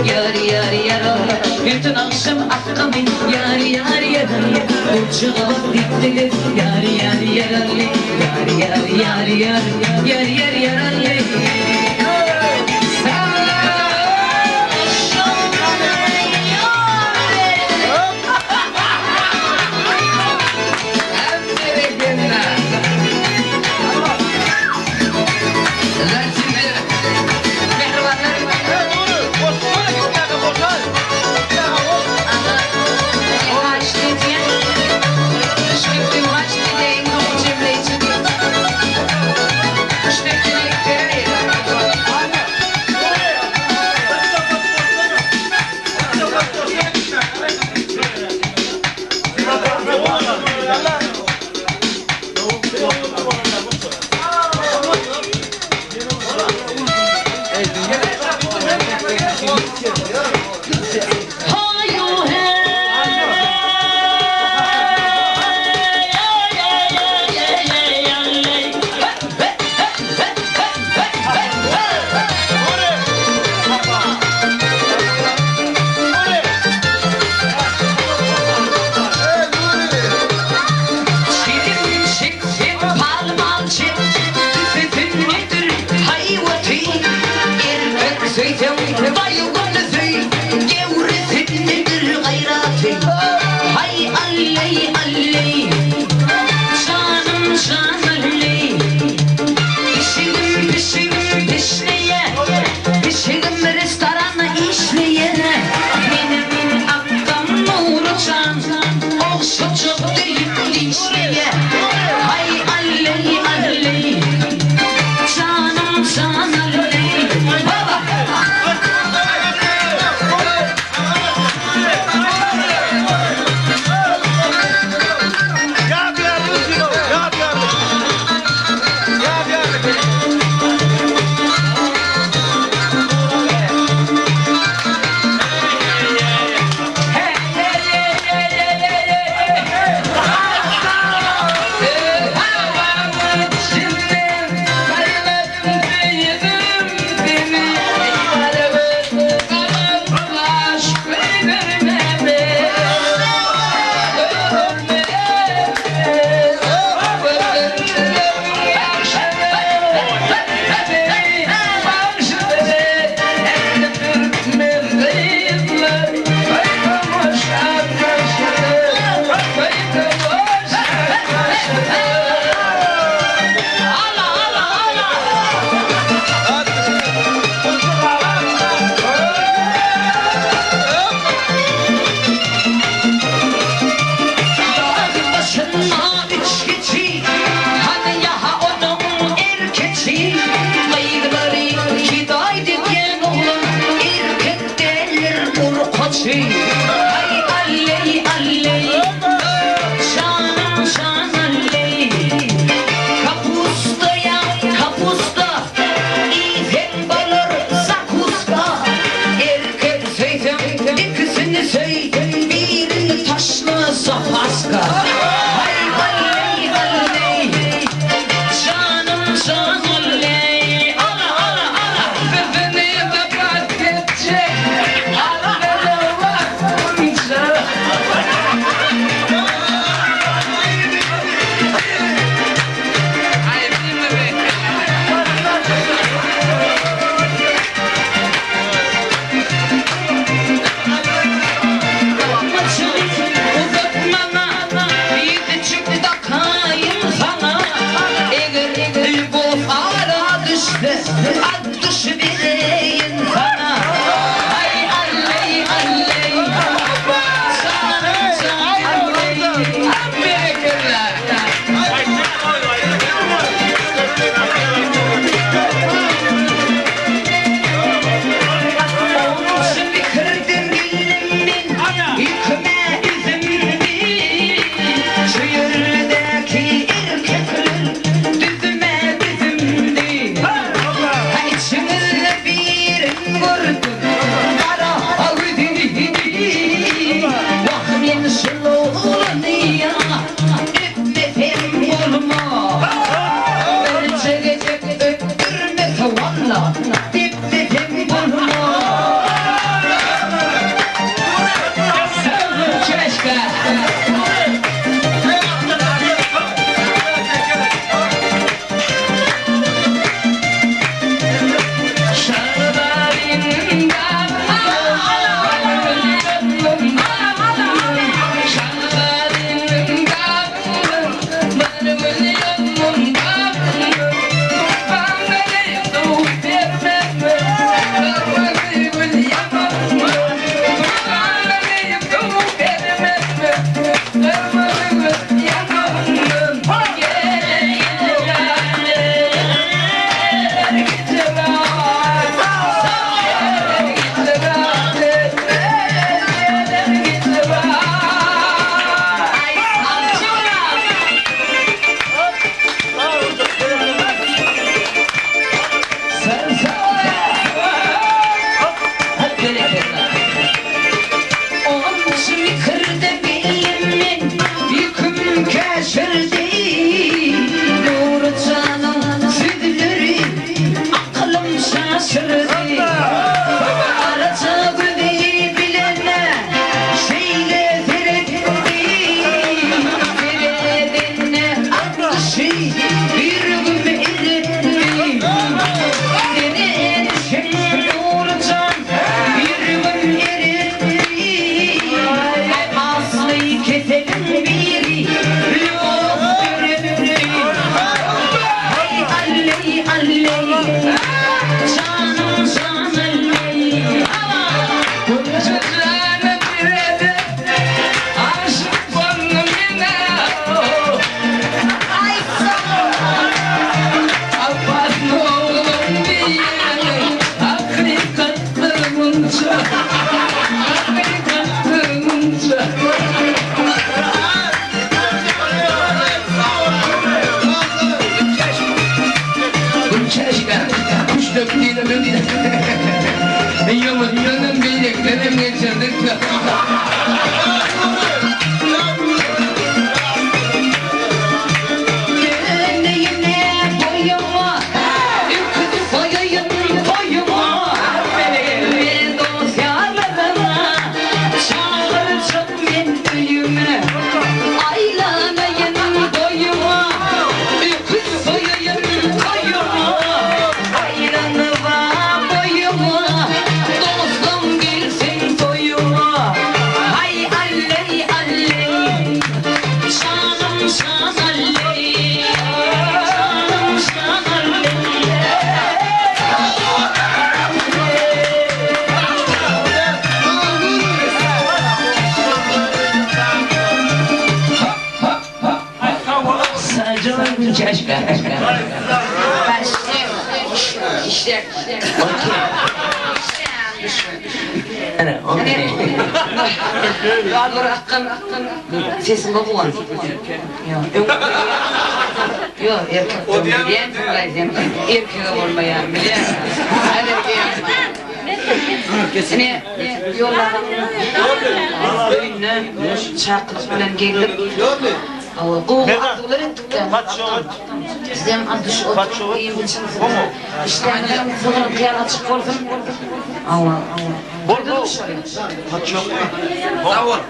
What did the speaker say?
Ýary ýary ýaraly Erten agşam akgamy Ýary ýary ýaraly Gurjaga bak diýipdiler Ýary ýary ýaraly Ýary ýary ýary ýary Ýary ýary ýaraly Berekella. Onçy mikirde bildim men, ýüküm käşirdi. Nury janyň sözleri akylym şaşyrdy. Alaja gözi bilene şeýle seretdi. Seredende aklyşy ýüregimi eretdi. Seredişiň Nury jan ýüregim eretdi. Asly keseliň biri ýok döretdi. Haý alleý alleý janym jan alleý. Gülçeçäne birede aşyk boldum ýene. Abbas oglum diýýäni hakykatdyr munça, hakykatdyr munça. Gülçeşme, küştdepdilerem, ýomutdanam, beýlekdenem geçirdik. Döneýin-ä boýuma, Öküz soýaýyn toýuma, Men dost-ýarlaryma Çagyrjak men öýüme. Aýlanaýyn boýuma, Öküz soýaýyn toýuma, Aýlanyba boýuma, Dostum gelsin toýuma. Haý alleý alleý, Janym jan alleý, Janym jan alleý. Çakylyk bilen geldik. Gowy arzuwlar etdik-dä. Sizem duş oturyp iýip-içiň size. Işläniňizem sygyryňky ýaly açyk bolsun. Hawa. Toýda duşalyň. Sag bol.